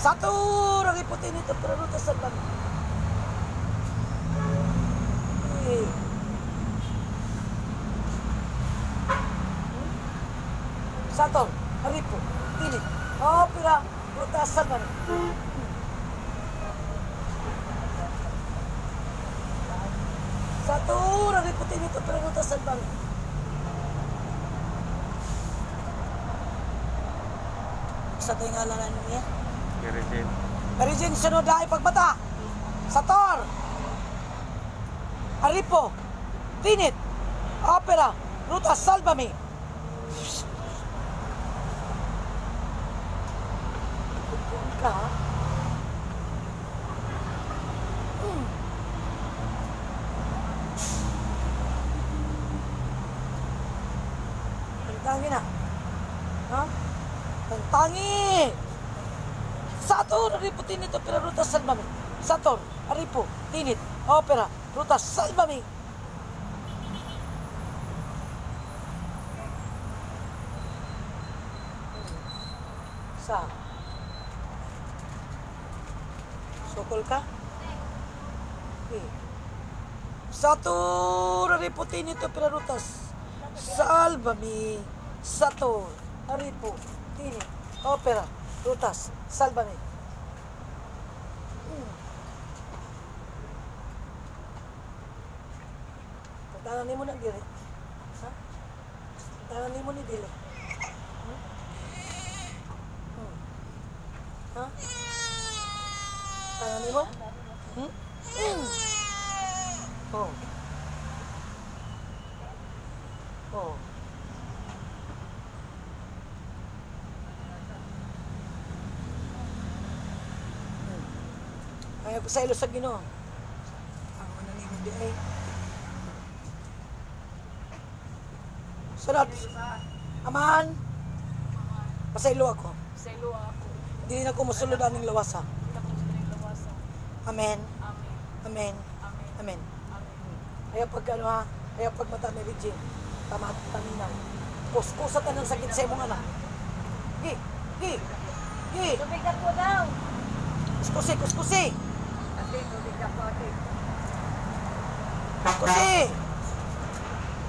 Sator, Aripo, Tinit, Opera, Rutas, Salvame. Eh. Sator, Aripo, Tinit, Opera, Rutas, Salvame. Sator, Aripo, Tinit, Opera, Rutas, Salvame. Sa tingala niya. Mary Jane. Mary Jane, sunod na ipagbata. Sator, Aripo, Tinit, Opera, Ruta, Salvame. Ka, ha? Tantangi na. Ha? Tantangi! Sator, Aripo, Tinit, Opera, Ruta, Salvame. Sator, Aripo, Tinit, Opera, Ruta, Salvame. Sa? Sukol ka? Okay. Sator, Aripo, Tinit, Opera, Rutas, Salvame. Sator, Aripo, Tinit, Opera, Rutas, Salvame. Tangan nimo na dili. Ha? Tangan nimo ni dili. Hmm? Hmm. Ha? Tangan nimo? Hmm? Hmm. Oh. Oh. Ay, sa ilo sa Ginoo. Ang ano nimo di ay. Sunod. Amahan. Pasaylo ako. Pasaylo ako. Dili na ko mosulod aning lawasa. Amen. Amen. Amen. Amen. Amen. Amen. Ayaw pag ano ha, ayaw pag mata ni Regine, tama at taminaw. Kuskusa tanang sakit sa imong anak. Gi, gi, gi. Tubig na po daw. Kuskusi, kuskusi. Ate, tubig na po ate. Kuskusi.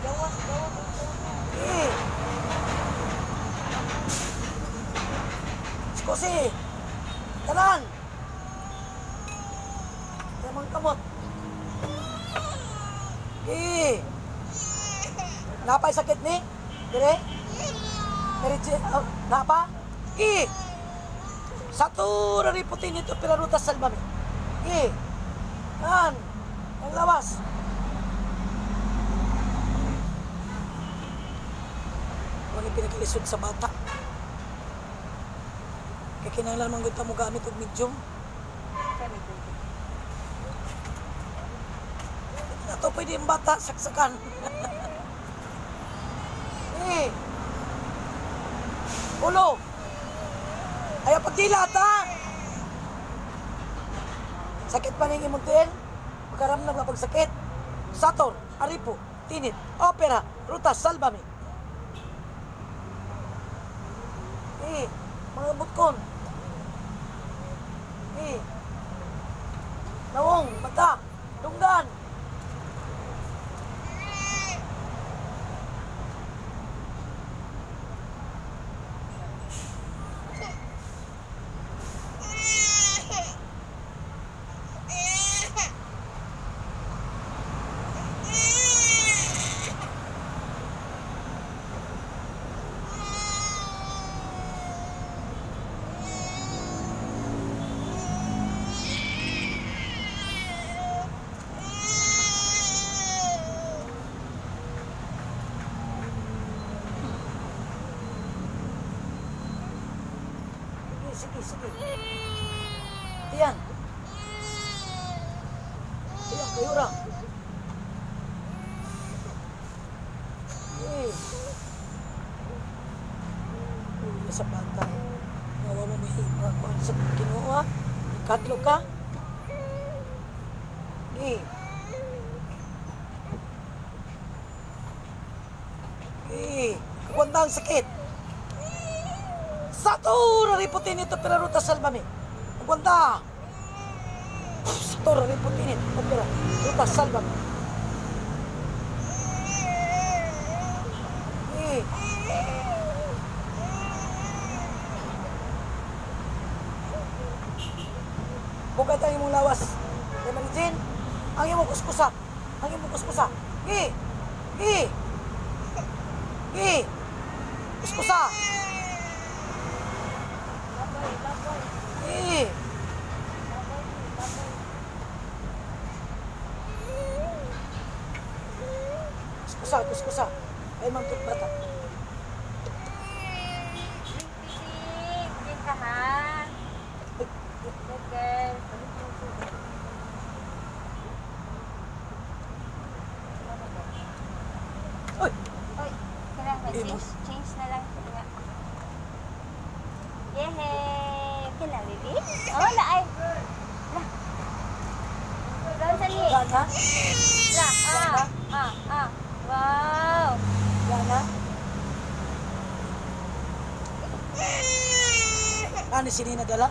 Gawas, gawas. Gi. Kuskusi. Tanan. Tamang kamot. Gi. Napay sakit ni? Dire? Dire, oh, napa? Gi. Satura riputin ito pirarutas salvame. Gi. Yan. Ang lawas. Wala pinakalisod sa bata. Kaya kinahanglan man gud ta mo gamit og medium. Ato pwede ang bata saksakan. Eh. Ulo. Ayaw pagdilat ha. Sakit pa ning imong tiil. Makaramdam ka pagsakit. Sator, Aripo, Tinit, Opera, Ruta, Salvame. Eh, mga butkon. Eh. Nawong, mata, dunggan. Sige, sige. Tiyan. Tiyan, kayo ra. Eh. Uy, sa bata. Ngawa mo may kuan sa Ginoo, ha? Ikadlo ka. Eh. Eh. Kwanta ang sakit. Satura riputin ito piraruta salvame. Aguanta. Sator, aripo, tinit, opera, rutas, salva. Eh. Bukay tayo imong lawas. Kay Marijin, ang imong kuskusa. Ang imong kuskusa. Gi! Gi! Gi! Kuskusa! Gi! Kuskusa, kuskusa. Ay, mangtut bata. Drink, drink ka ha. Good girl. Uy! Oy, kailangan Imo. change, change na lang. Nga. Yehey! Okay na, baby? Oh, na ay. La. Doon sa liit. Gana? La, ah, ah, ah. Wow! Gana? Ano si Nina dala?